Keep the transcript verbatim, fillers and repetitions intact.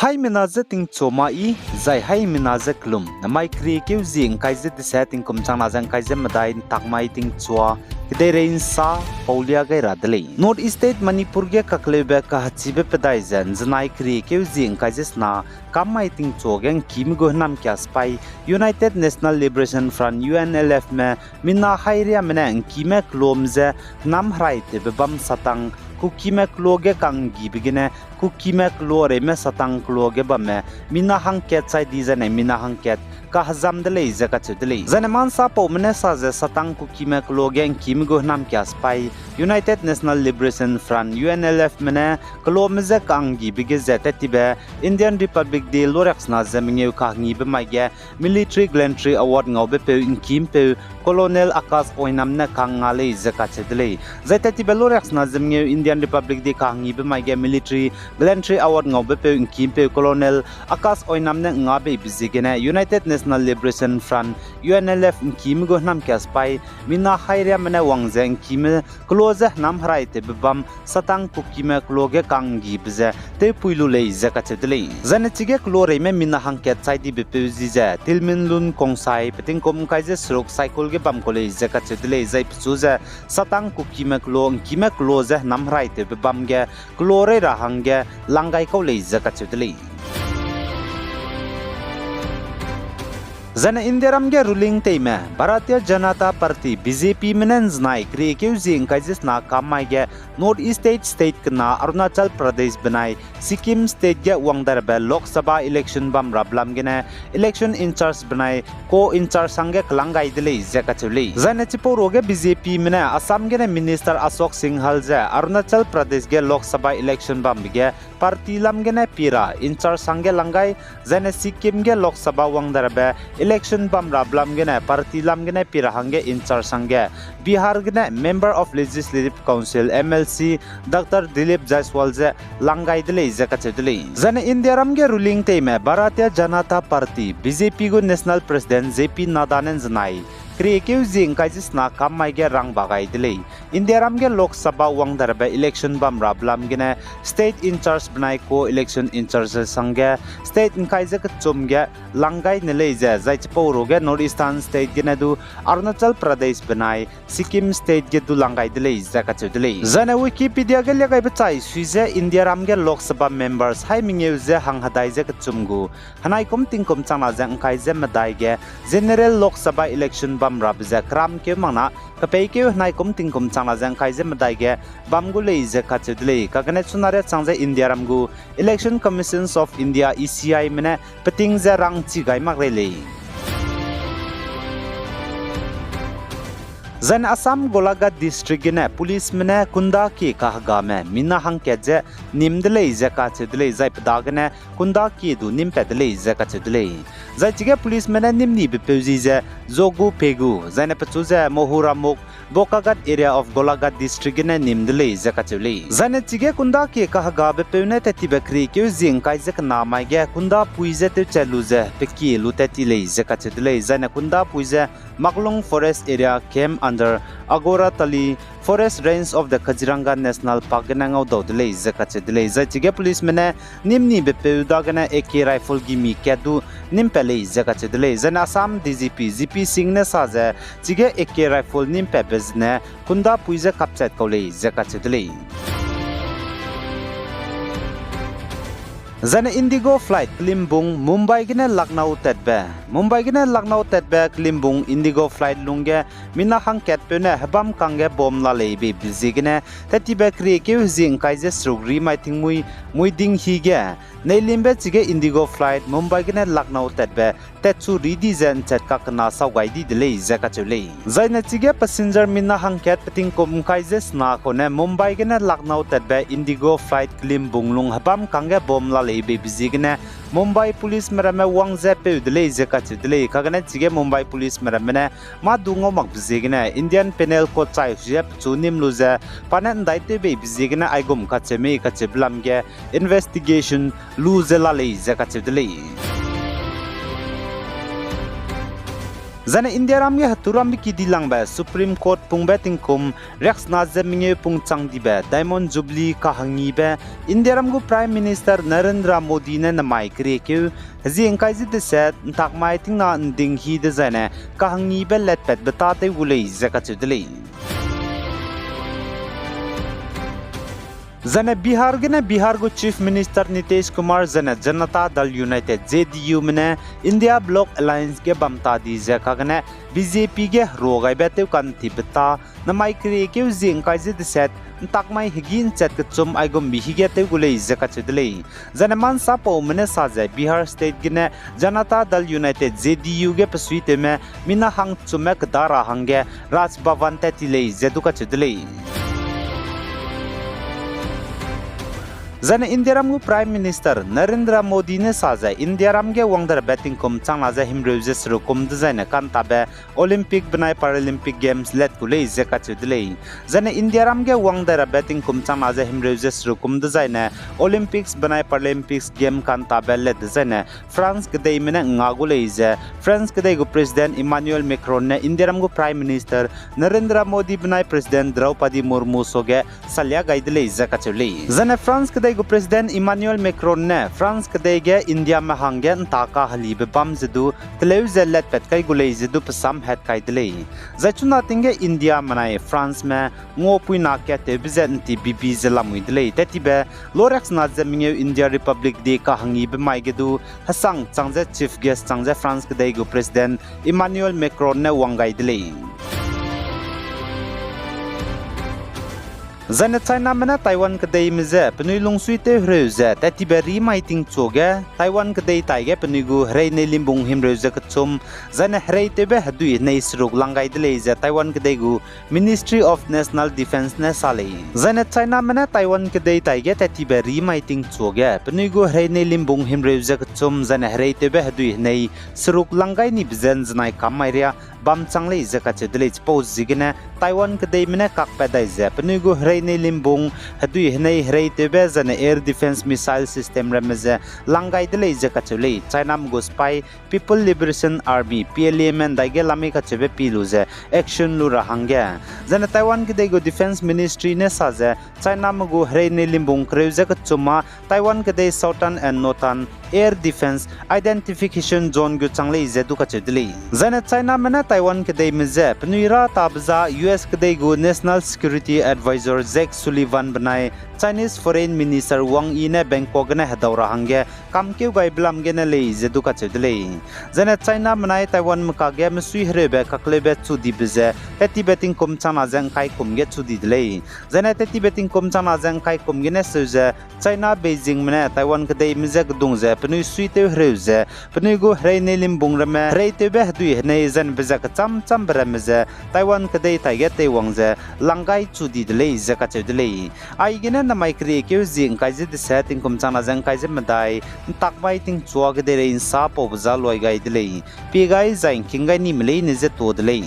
Haimena je tingchua ma i, zai haimena je kelum, namai keriekeu zie ngkai ze dese tingkum changna ze ngkai ze medai ntak mai tingchua, kedeirei nsa, paulia gai ra de lei. North East State Manipur ge kakleube kahechibe pedai ze nzenai keriekeu zie ngkai ze sena, kam mai tingchua ge ngkime gu hênam kia sipai, United National Liberation Front, U N L F me, mina hairiame ne ngkime kelum ze hênam herai tewbe bam satang, Kukime keloa ge ka'nggibe gene, Kukime keloa reime satang keloa ge bamme, mina hangkat chai di zaine mina hangkat kahezam de lei ze kacheu de lei. Zaine mansapaume ne sa ze satang Kukime keloa ge ngkime gu hênam kia sipai, United National Liberation Front, U N L F me ne, keloame je ka'nggibe ge ze tat tibe, Indian Republic Day luariaksena ze mengeu kahengibe mai ge, Military Gallantry Award ngaubepeu ngkimpeu Colonel Akash Oinam ne ka'ngga lei ze kacheu de lei. Zai tat tibe luariaksena ze mengeu Indian Republic Day kahengibe mai ge Military Gallantry Award ngaubepeu ngkimpeu Colonel Akash Oinam ne ngga beibe ziegene United National Liberation Front, U N L F ngkime gu hênam kia sipai, mina hairiame ne wang ze ngkime keloa ze hênam herai tewbe bam, satang Kukime keloa ge ka'nggibe ze tewpui lu lei ze kacheu de lei. Zaine chige keloa reime mina hangkat chai dibepeu zi ze, Tilminlun Khongsai, petingkum ngkai ze seruk Saikul ge bam kau lei ze kacheu de lei, zai pechu ze satang Kukime keloa, ngkime keloa ze hênam herai tewbe bam ge, keloa rei ra hangge, lang gai kau lei ze kacheu de lei. Zaine Indiaram ge ruling teime, Bharatiya Janata Party, B J P me ne nzenai keriekeu zie ngkai ze sena kam mai ge North East State, state kena Arunachal Pradesh benai Sikkim State ge wangdarabe Lok Sabha election bam rabe lam gene election in-charge benai co-in-charge hangge kelang gai de lei ze kacheu lei. Zaine chipau ruage B J P me ne Assam gene Minister Ashok Singhal ze Arunachal Pradesh ge Lok Sabha election bambe ge party lam gene pie ra in-charge hangge lang gai, zaine Sikkim ge Lok Sabha wangdarabe election bam rabe lam gene party lam gene pie ra hangge in-charge hangge, Bihar gene Member of Legislative Council, M L C, Doctor Dilip Jaiswal ze lang gai de lei ze kacheu de lei. Zaine Indiaram ge ruling teime Bharatiya Janata Party, B J P gu National President J P Nadda ne nzenai keriekeu zie ngkai ze sena kam mai ge rang ba gai de lei. Indiaram ge Lok Sabha wangdarabe election bam rabe lam gene state in-charge benai co-election in-charge hangge state ngkai ze kechum ge lang gai ne lei ze, zai chipau ruage North Eastern State gene du Arunachal Pradesh benai Sikkim State ge du lang gai de lei ze kacheu de lei. Zaine Wikipedia ge liagaibe chai sui ze Indiaram ge Lok Sabha members hai mengeu ze hanghedai ze kechum gu, henaikum tingkum changna ze ngkai ze medai ge General Lok Sabha election bam rabe ze keram keu mak na, kepeikeu henaikum tingkum changna ze ngkai ze medai ge bam gu lei ze kacheu de lei. Kagene chuna riachang ze Indiaram gu Election Commission of India, E C I me ne peting ze rangchi gai mak rei lei. Zaine Assam Golaghat District gene policeme ne kunda kie kahegame mina hangkat ze nîm de lei ze kacheu de lei, zai pe dagene kunda kie du nîm pat de lei ze kacheu de lei. Zai chige policeme ne nîm nibepeu zi ze Jogu Phegu, zaine pechu ze Mohuramuk, Bokaghat area of Golaghat District gene nîm de lei ze kacheu lei. Zaine chige kunda kie kahegabepeu ne tat tibe keriekeu zie ngkai ze kena mai ge kunda pui ze tewchat lu ze pe kie lu tat ti lei ze kacheu de lei. Zaine kunda pui ze Maklung Forest Area came under Agartala Forest Range of the Kaziranga National Park gene ngaudau de lei ze kacheu de lei. Zai chige policeme ne nîm nibepeu dagene A K rifle gimi kat du nîm pat lei ze kacheu de lei. Zaine Assam D G P G P Singh ne sa ze chige A K rifle nîm patbe zene kunda pui ze kapchat kau lei ze kacheu de lei. Zaine Indigo flight kelimbung Mumbai gene Lucknow tatbe, Mumbai gene Lucknow tatbe kelimbung Indigo flight lungge mina hangkatpeu ne hebâm kangge bomb la lei beibe ziegene, tat tibe keriekeu hezie ngkai ze seruk ri mai tingmuî, muiding hi ge, neilimbe chige Indigo flight Mumbai gene Lucknow tatbe tatchu ri di ze nchat kakena sau gai di de lei ze kacheu lei. Zaine chige passenger mina hangkat petingkum ngkai ze sena kau ne Mumbai gene Lucknow tatbe Indigo flight kelimbung lung hebâm kangge bomb la lei beibe ziegene, Mumbai policeme ramme wang ze peu de lei ze kacheu de lei. Kagene chige Mumbai policeme ramme ne mâ du ngau makbe ziegene Indian Penal Code chai ze pechu nîm lu ze pa ne ndaitew beibe ziegene aigum kacheu mei kacheube lam ge investigation lu ze la lei ze kacheu de lei. Zaine Indiaram ge heturambe ki dilangbe Supreme Court pungbe tingkum riaksena ze mengeu pung chang dibe Diamond Jubilee kahangibe Indiaram gu Prime Minister Narendra Modi ne namai keriekeu hezie ngkai ze deset ntakmai tingna ndinghi dezaine kahangibe letpatbe tâtew gu lei ze kacheu de lei. Zaine Bihar gene Bihar gu Chief Minister Nitish Kumar zaine Janata Dal United, J D U me ne India Bloc Alliance ge bam ta di ze kagene B J P ge heruagaibe tewka'ntipbe tâ namai keriekeu zie ngkai ze deset ntakmai hegî nchat kechum aigumbe hige tew gu lei ze kacheu de lei. Zaine mansapaume ne sa ze Bihar State gene Janata Dal United, J D U ge pesuitewme mina hangchume keda ra hangge Raj Bhavan tat ti lei ze du kacheu de lei. Zaine Indiaram gu Prime Minister Narendra Modi ne sa ze Indiaram ge wang derabe tingkum changna ze himreu ze seruk kum dezaine kantabe Olympic benai Paralympic Games let gu lei ze kacheu de lei. Zaine Indiaram ge wang derabe tingkum changna ze himreu ze seruk kum dezaine Olympics benai Paralympics Game kantabe let dezaine France kedeime ne nga gu lei ze France kedei gu President Emmanuel Macron ne Indiaram gu Prime Minister Narendra Modi benai President Draupadi Murmu suage salia gai de lei ze kacheu lei. Zaine France kedei gu President Emmanuel Macron ne France kedei ge Indiame hangge nta kahelibe bam ze du teleu ze letpat kai gu lei ze du pe samhat kai de lei. Zai chuna ting ge Indiame nai Franceme nguapuina kattewbe ze nti bibi ze lamui de lei. Tettibe loriaksena ze mengeu India Republic Day kahangibe mai ge du hesang chang ze chief guest chang ze France kedei gu President Emmanuel Macron ne wang gai de lei. Zaine Chiname ne Taiwan kedeime je penui lungsuitew hereu ze tettibe rimai tingchuage Taiwan kedei taige penui gu hereine limbung himreu ze kechum, zaine hereitewbe hedui henei seruk lang gai de lei ze Taiwan kedei gu Ministry of National Defence ne sa lei. Zaine Chiname ne Taiwan kedei taige tettibe rimai tingchuage penui gu hereine limbung himreu ze kechum, zaine hereitewbe hedui henei seruk lang gai nibe ze nzenai kam mai ria bam chang lei ze kacheu de lei. Chipau ziegene Taiwan kedeime ne kakpat dai ze penui gu hereine limbung hedui henei hereitewbe zaine air defence missile system ramme ze lang gai de lei ze kacheu lei. Chiname gu sipai People Liberation Army, P L Ame ndaige lamei kacheube pi lu ze action lu ra hangge. Zaine Taiwan kedei gu Defence Ministry ne sa ze Chiname gu hereine limbung kereu ze kechum â Taiwan kedei Southern and Northern Air Defence Identification Zone gu chang lei ze du kacheu de lei. Zaine Chiname ne Taiwan kedeime je penui râ tabe za U S kedei gu National Security Advisor Jake Sullivan benai Chinese Foreign Minister Wang Yi ne Bangkok gene hedau ra hangge kamkeu gaibe lam gene lei ze du kacheu de lei. Zaine Chiname nai Taiwanme kakge mesui hereube kakleube chu dibe ze tettibe tingkum changna ze ngkai kum ge chu di de lei. Zaine tettibe tingkum changna ze ngkai kum gene seu ze China Beijingme ne Taiwan kedeime je kedung ze penui suitew hereu ze penui gu hereine limbung ramme hereitewbe hedui henei zaine be ze kecham chambe ramme ze Taiwan kedei taige teiwang ze lang gai chu di de lei ze kacheu de lei. Aigene namai keriekeu zie ngkai ze deset tingkum changna ze ngkai ze medai ntakmai tingchua kedeirei nsa paube za luai gai de lei. Pie gai zai ngking gai nime leine je tuâ de lei.